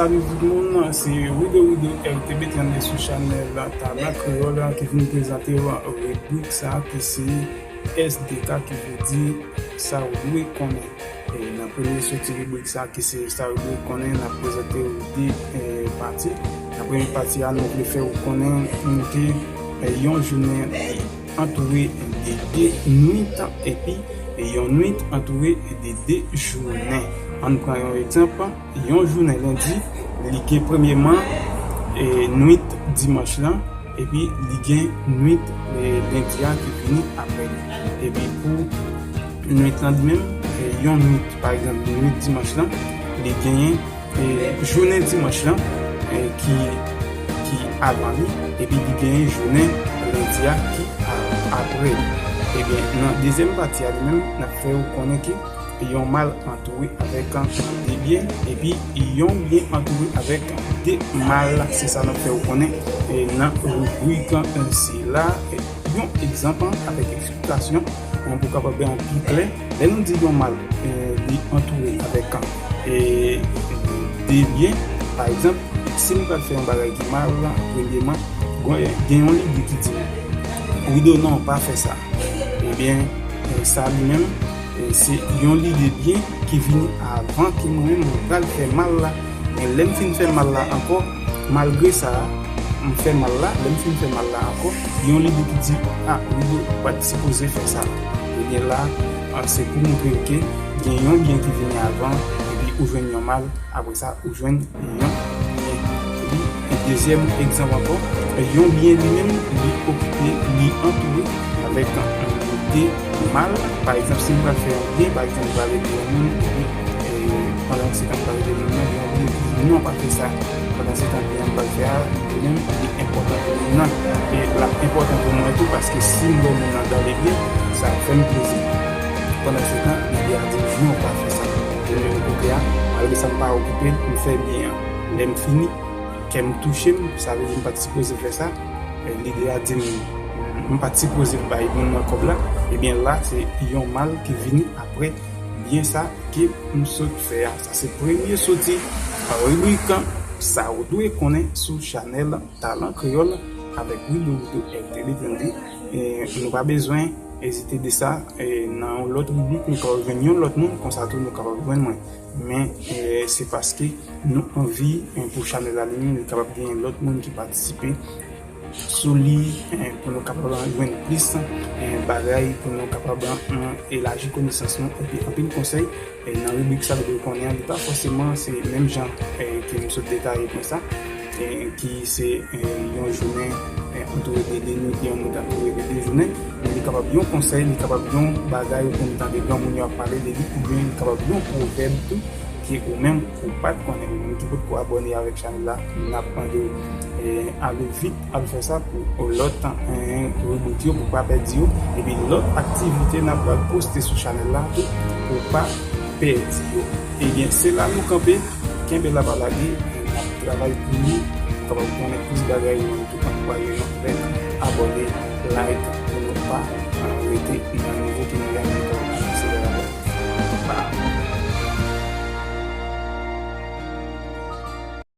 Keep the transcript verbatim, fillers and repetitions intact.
Salut tout moun, se Wido Wido R T B trannde sou chanèl Talan Kreyòl ki vin prezante w ribrik sa ki se S D K, ki vle di sa w dwe konnen. E nan premye soti ribrik sa ki se sa w dwe konnen, n ap prezante w de, e, pati. Nan premye pati a, nou vle fè w konnen ke, e, yon jounen antoure de de nwit epi yon nwit antoure de de jounen. Ann pran yon egzanp, yon jounen lendi, li gen premyèman, e, nwit dimanch lan, epi li gen nwit, e, lendi a ki vini apre li. Epi pou nwit lan li menm, e, yon nwit, pa egzanp, nwit dimanch lan, li genyen, e, jounen dimanch lan, e, ki, ki avan li, epi li genyen jounen lendi a ki a-, apre li. Ebyen, nan dezyèm pati a li menm, n ap fè w konnen ke yon mal antoure avèk de byen, epi yon byen antoure avèk de mal. Se sa n ap fè w konnen, e, nan ribrik, e, sila. E, yon egzanp, e, avèk eksplikasyon, e, pou kapab pi klè. Lè nou di yon mal, e, li antoure avèk, e, de byen, pa egzanp, si m pral fè yon bagay ki mal, premyèman, gen, gen yon lide ki di m, Wido, non, pa fè sa. Ebyen, e, sa li menm, e, se yon lide byen ki vini avan ke mwen menm mwen pral fè mal la. Men lè m fin fè mal la ankò, malgre sa, m fè mal la, lè m fin fè mal la ankò, yon lide ki di, a, Wido, ou pa t sipoze fè sa. Ebyen la, a, se pou montre w ke gen yon byen ki vini avan, epi ou jwenn yon mal, apre sa, ou jwenn yon byen. Epi, e dezyèm egzanp ankò, yon byen li menm, li okipe, li antoure avèk, e, de mal. Pa egzanp, si m pral fè yon byen, pa egzanp, m pral ede yon moun, epi, e, pandan se tan m pral ede moun nan, gen yon byen ki di, non, pa fè sa. Pandan se tan, byen m pral fè a, li menm, li enpòtan pou moun nan. E l ap enpòtan pou mwen tou, paske si m ba moun nan dan le byen, sa ap fè m plezi. Pandan se tan, lide a di m, non, pa fè sa. E menm kote a, malgre sa m pa okipe l, m fè byen an. Lè m fini, kè m touche m, sa vle di m pa t sipoze fè sa. E lide a di m, m pa t sipoze bay moun nan kòb la. Ebyen la, se yon mal ki vini apre byen sa ke m sot fè a. Sa se premye soti ribrik sa w dwe konnen sou chanèl Talan Kreyòl avèk Wido Wido R T B trannde. E nou pa bezwen ezite de sa, e nan yon lòt ribrik, nou kapab jwenn yon lòt moun, konsa tou nou kapab jwenn mwen. Men, e, se paske nou anvi, e, pou chanèl la li menm, li kapab gen lòt moun ki patisipe sou li, e, pou nou kapab jwenn plis, e, bagay, pou nou kapab, e, elaji konesans nou, epi anpil konsèy, e, nan ribrik sa nou dwe konnen an, li pa fòseman se menm jan, e, ke m sot detaye konsa, e, ki se, e, yon jounen, e, antoure de de nwit, yon nwit antoure de de jounen. Men li kapab yon konsèy, li kapab yon bagay ou konn tande granmoun yo ap pale de li, oubyen li kapab yon pwovèb tou, ke ou menm ou pa t konnen. Ou menm ki potko abòne avèk chanèl la, n ap mande w, e, ale vit, al fè sa pou lòt, e, ribrik yo, pou pa pèdi yo. Epi lòt aktivite n ap pral poste sou chanèl la tou, pou pa pèdi yo. Ebyen, se la nou kanpe. Kenbe la pa lage, n ap travay pou nou kapab konnen plis bagay, nou tou ankouraje nou avèk abòne, like, pou nou pa, a, rete nan